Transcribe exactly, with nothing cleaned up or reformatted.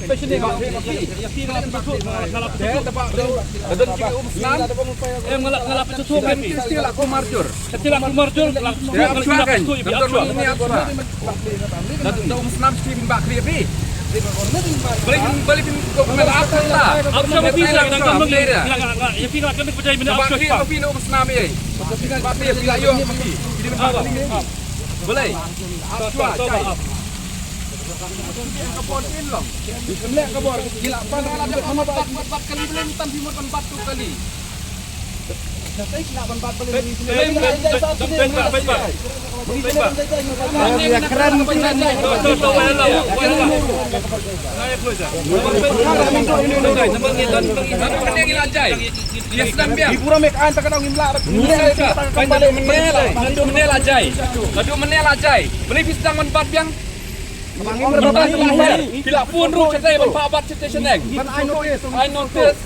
Special ni nga la pynthut, nga la pynthut. Ka don ki um snam. Em, nga la, nga la pynthut. Ka don ki la kumar jur. Ka la kumar jur, la kumar jur. Ka don ki um snam skim ba khlieh phi. Balik, balik phi ko kumar la. Ap shwa phi sa, nga, nga, nga, nga, nga, nga, nga, phi no um snam ei. Ba khlieh phi la ïoh phi. Boleh. Ap shwa, jai. Pura mek an tak ada ngim lah. Naduh mynne la jai. Naduh mynne la jai. Mynne phi sdang ban bat biang. Phi la phone ruh shatei ban phah bat shatei shaneng. Ban ai notice. Ai notice.